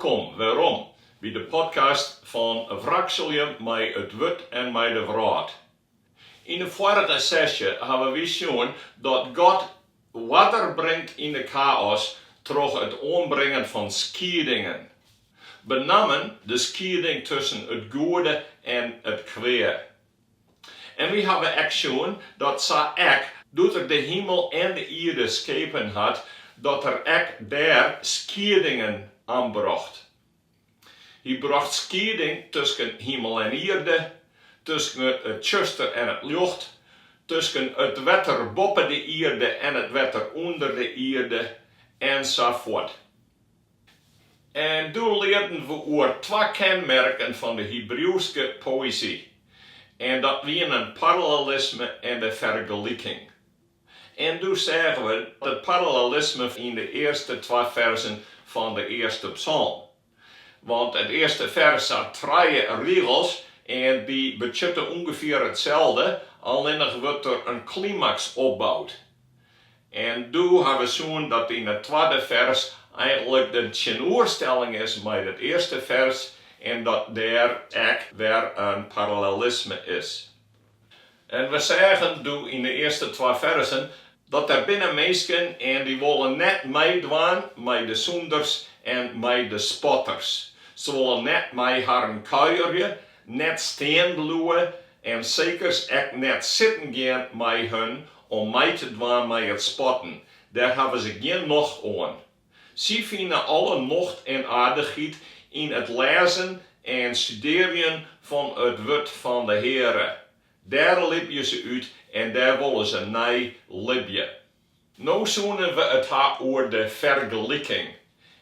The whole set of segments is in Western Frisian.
Wolkom werom by de podcast fan Wrakselje mei it Wurd en mei de Wrâld. Yn de foarige sesje hawwe wy sjoen dat God oarder bringt yn de chaos troch it oanbringen fan skiedingen. Benammen de skieding tusken it goede en it kwea. En wy hawwe ek sjoen dat sa ek doe't Er de himel en de ierde skepen hat, dat Er ek dêr skiedingen aanbrocht. Hy brocht skieding tusken himel en ierde, tusken it tsjuster en it ljocht, tusken it wetter boppe de ierde en it wetter ûnder de ierde, ensafuort. En doe learden we oer twa kenmerken fan de Hebriuwske poëzy. En dat wienen parallelisme en de fergeliking. En doe seagen we it parallelisme yn de earste twa fersen fan de earste psalm. Want it earste fers hat trije rigels en dy betsjutte ûngefear itselde, allinnich wurdt der in klimaks opboud. En doe ha we sjoen dat yn it twadde fers eigentlik de tsjinoerstelling is mei it earste fers en dat dêr ek wer in parallelisme is. En we seagen doe yn de earste twa fersen dat der binne minsken en dy wolle net meidwaan mei de sûnders en mei de spotters. Se wolle net mei harren kuierje, net stean bliuwe en sekers ek net sitten gean mei hun om mei te dwaan mei it spotten, dêr hawwe se gjin nocht oan. Sy fine alle nocht en aardichheid yn it lêzen en studearjen fan it wurd fan de Heare. Dêr libje se út en dêr wolle se nei libje. No soene we it ha oer de fergeliking.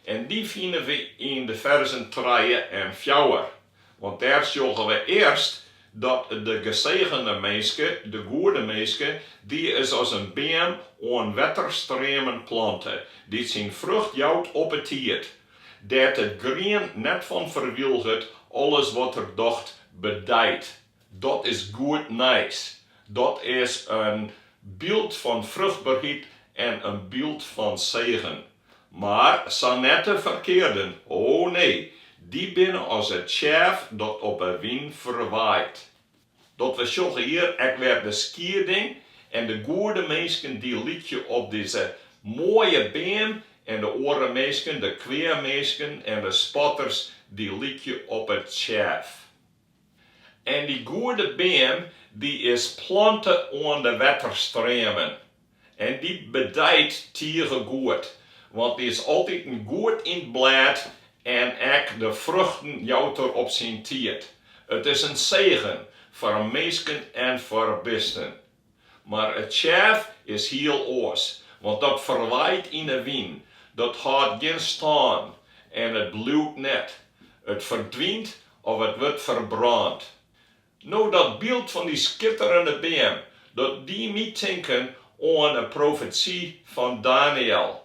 En dy fine we yn de ferzen trije en fjouwer. Want dêr sjogge we earst dat de gesegene minske, de goede minske, dy is as in beam oan wetterstreamen plante, dy't syn frucht jout op 'e tiid, dêr't it grien net fan ferwylget, alles wat er docht bedijt. Dat is goed nijs. Dat is in byld fan fruchtberheid en in byld fan segen. Mar sa net de ferkearden, o nee, dy binne as it tsjêf dat op 'e wyn ferwaait. Dat we sjogge hjir ek wer de skieding en de goede minsken dy lykje op dizze moaie beam en de oare minsken, de kwea minsken en de spotters, dy lykje op it tsjêf. En dy goede beam dy is plante oan de wetterstreamen. En dy bedijt tige goed, want dy is altiten goed yn 't blêd en ek de fruchten jout er op syn tiid. It is in segen foar minsken en foar bisten. Mar it tsjêf is hiel oars, want dat ferwaait yn 'e wyn, dat hâldt gjin stân en it bliuwt net. It ferdwynt of it wurdt ferbrând. No dat byld fan dy skitterende beam, dat die my tinken oan 'e profesy fan Daniël.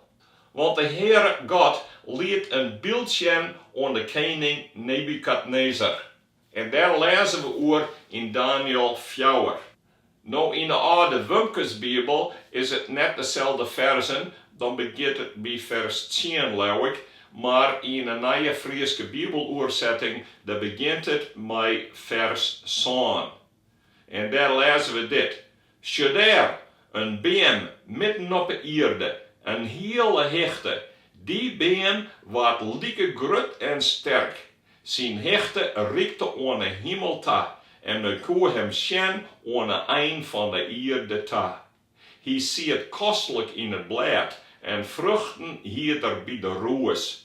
Want de Heare God liet in byld sjen oan de kening Nebukadnezar. En dêr lêze we oer yn Daniël fjouwer. No yn de âlde Wumkesbibel is it net deselde ferzen, dan begjint it by fers tsien leau ik, mar yn 'e nije Fryske Bibeloersetting dêr begjint it mei fers sân. En dêr lêze we dit, Sjedêr, in beam midden op 'e ierde, in hiele hichte, dy beam waard like grut en sterk, Syn hichte rikte oan 'e himel ta en men koe him sjen oan 'e ein fan 'e ierde ta. Hy siet kostlik yn it blêd en fruchten hied er by de roes.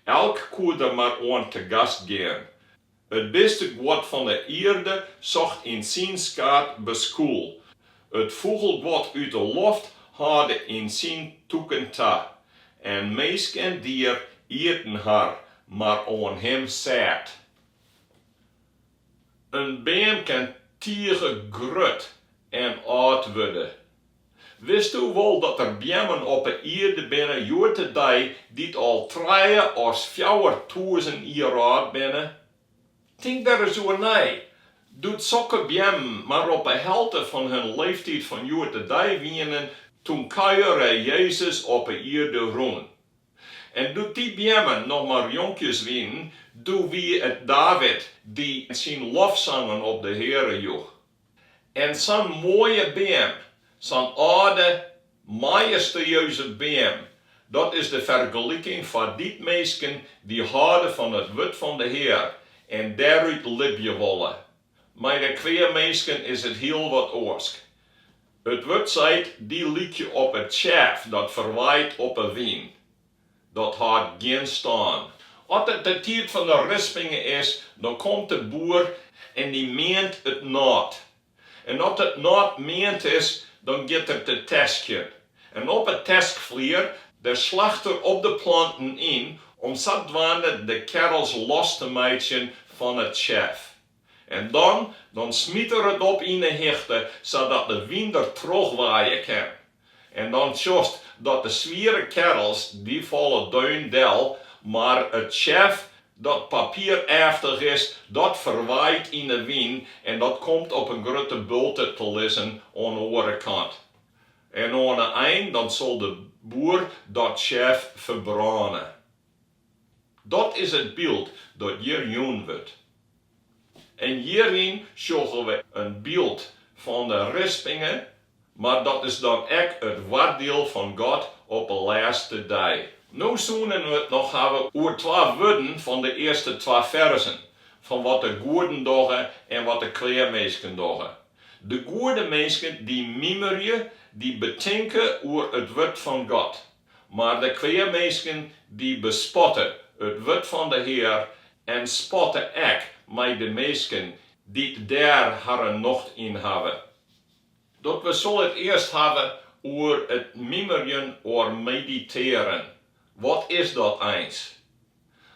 Elk koe der mar oan te gast gean. It bisteguod fan 'e ierde socht yn syn skaad beskûl, it fûgelguod út 'e loft hâlde yn syn tûken ta. En minsk en dier ieten har mar oan him sêd. In beam kin tige grut en âld wurde. Witsto wol dat der beammen op 'e ierde binne hjoed-de-dei dy't al trije as 4000 jier âld binne? Tink der ris oer nei, doe't sokke beammen mar op 'e helte fan hun leeftiid fan hjoed-de-dei wienen, toen kuiere Jezus op 'e ierde rûn. En doe't dy beammen noch mar jonkjes wienen, doe wie it David dy't syn lofsangen op de Heare joech. En sa'n moaie beam, sa'n âlde, majesteeuze beam, dat is de fergeliking foar dy't minsken dy't hâlde fan it wurd fan de Hear en dêrút libje wolle. Mei de kweaminsken is it hiel wat oarsk. It wurd seit, dy lykje op it tsjêf dat ferwaait op 'e wyn. Dat hâldt gjin stân. As it de tiid fan de rispinge is, dan komt de boer en dy meant it nôt. En as it nôt meand is, dan giet er te teskjen. En op 'e teskflier, dêr slacht er op de planten yn om sadwaande de kerrels los te meitsjen fan it tsjêf. En dan, dan smyt er it op yn 'e hichte, sadat de wyn der troch waaie kin. En dan sjochst dat de swiere kerrels, dy falle deun del, mar it tsjef, dat papiereftich is, dat ferwaait yn 'e wyn en dat komt op in grutte bulte te lizzen oan 'e oare kant. En oan 'e ein dan sil de boer dat tsjef ferbrâne. Dat is it byld dat hjir jûn wurdt. En hjiryn sjogge we in byld fan de rispinge, mar dat is dan ek it oardiel fan God op 'e lêste dei. No soenen we it noch hawwe oer twa wurden fan de earste twa ferzen, fan wat de goeden dogge en wat de kweaminsken dogge. De goede minsken dy mimerje, dy betinke oer it wurd fan God. Mar de kweaminsken dy bespotte it wurd fan de Hear en spotte ek mei de minsken dy't dêr harren nocht yn hawwe. Dat we sil it earst hawwe oer it mimerjen oar meditearen. Wat is dat eins?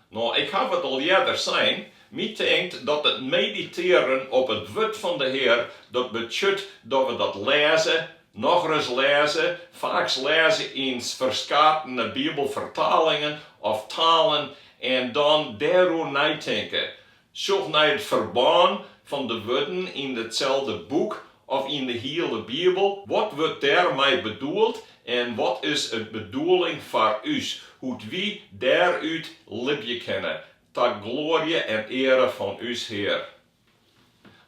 No, ik haw it al earder sein, my tinkt dat it meditearen op it wurd fan de Hear, dat betsjut dat we dat lêze, nochris lêze, faaks lêze yn ferskatene bibelfertalingen of talen en dan dêroer neitinke. Sjoch nei it ferbân fan de wurden yn itselde boek of yn de hiele Bibel, wat wurdt dêrmei bedoeld en wat is it bedoeling foar ús, hoe't wy dêrút libje kinne ta gloarje en eare fan ús Hear.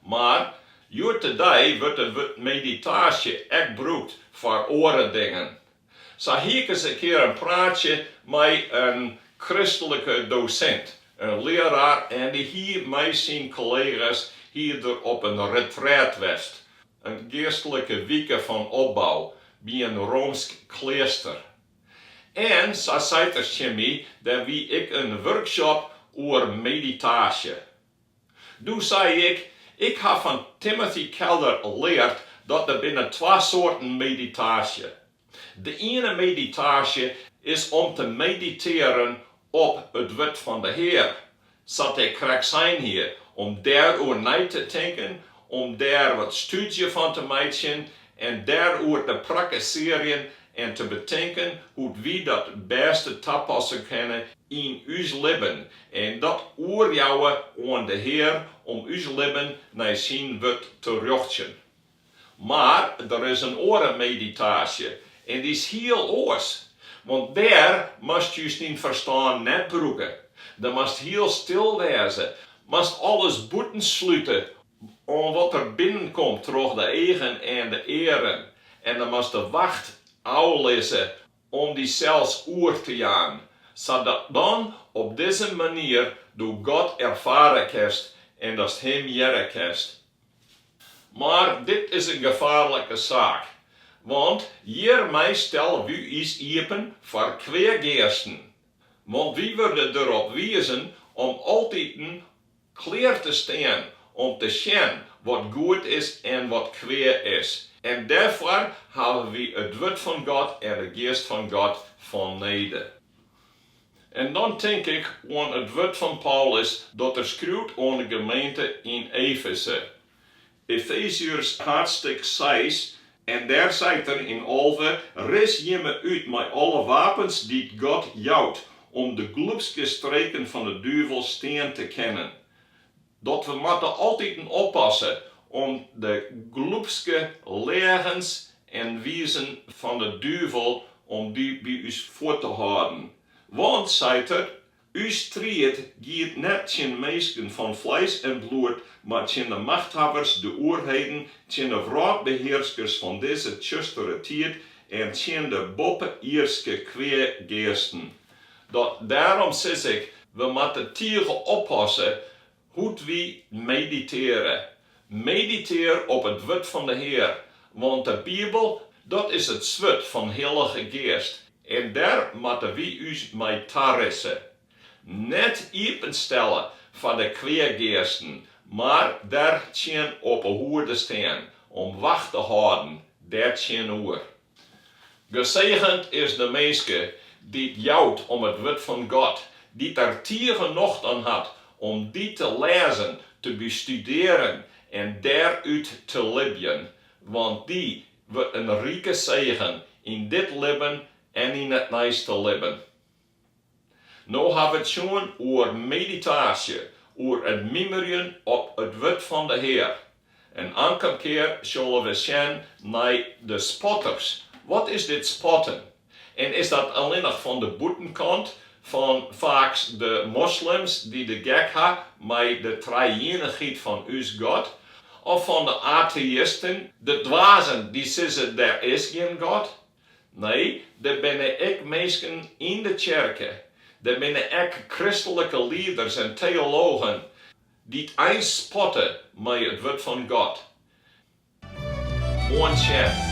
Mar hjoed-de-dei wurdt it wurd meditaasje ek brûkt foar oare dingen. Sa hie ik ris in kear in praatsje mei in kristlike dosint, in learaar, en dy hie mei syn kollega's hie er op in retrête west, in geastlike wike fan opbou by in roomsk kleaster. En, sa seit er tsjin my, dêr wie ek in workshop oer meditaasje. Doe sei ik, ik ha fan Timothy Keller leard dat der binne twa soarten meditaasje. De iene meditaasje is om te meditearen op it wurd fan de Hear, sa't ik krekt sein hie, om dêroer nei te tinken, om dêr wat stúdzje fan te meitsjen en dêroer te prakkesearjen en te betinken hoe't wy dat it bêste tapasse kinne yn ús libben en dat oerjouwe oan de Hear om ús libben nei syn wurd te rjochtsjen. Mar der is in oare meditaasje en dy is hiel oars, want dêr moatst just dyn ferstân net brûke. Do moatst hiel stil wêze, moatst alles bûten slute oan wat der binnenkomt troch de eagen en de earen en dan moatst de wacht ôflizze om dysels oer te jaan, sadat dan op dizze manier do God erfare kinst en datst Him hearre kinst. Mar dit is in gefaarlike saak, want hjirmei stelle wy ús iepen foar kweageasten, want wy wurde derop wizen om altiten klear te stean om te sjen wat goed is en wat kwea is, en dêrfoar hawwe wy it Wurd fan God en de Geast fan God fannede. En dan tink ik oan it wurd fan Paulus dat er skriuwt oan de gemeente yn Efeze, Efeziërs haadstik seis, en dêr seit er yn 11, Ris jimme út mei alle wapens dy't God jout om de glûpske streken fan de duvel stean te kinnen. Dat we moatte altiten oppasse om de glûpske leagens en wizen fan de duvel om dy by ús fuort te hâlden. Want, seit er, ús striid giet net tsjin minsken fan fleis en bloed, mar tsjin de machthawwers, de oerheden, tsjin de wrâldbehearskers fan dizze tsjustere tiid en tsjin de boppe-ierdske kweageasten. Dat dêrom sis ik, we moatte tige oppasse Hoe't wy mediteare. Meditear op it wurd fan de Hear, want de Bibel, dat is it swurd fan Hillige Geast en dêr moatte wy ús mei tarisse. Net iepenstelle foar de kweageasten, mar der tsjin op 'e hoede stean, om wacht te hâlden dêrtsjinoer. Gesegend is de minske dy't jout om it wurd fan God, dy't der tige nocht oan hat om dy te lêzen, te bestudearjen en dêrút te libjen, want dy wurdt in rike segen yn dit libben en yn it neiste libben. No ha we it sjoen oer meditaasje, oer it mimerjen op it wurd fan de Hear. En ankom kear sille we sjen nei de spotters. Wat is dit spotten? En is dat allinnich fan de bûtenkant, fan faaks de moslims dy't de gek ha mei de trijienichheid fan ús God? Of fan de ateïsten, de dwazen dy't sizze der is gjin God? Nee, der binne ek minsken yn de tsjerke, der binne ek kristlike lieders en teologen dy't eins spotte mei it wurd fan God. Oant sjen.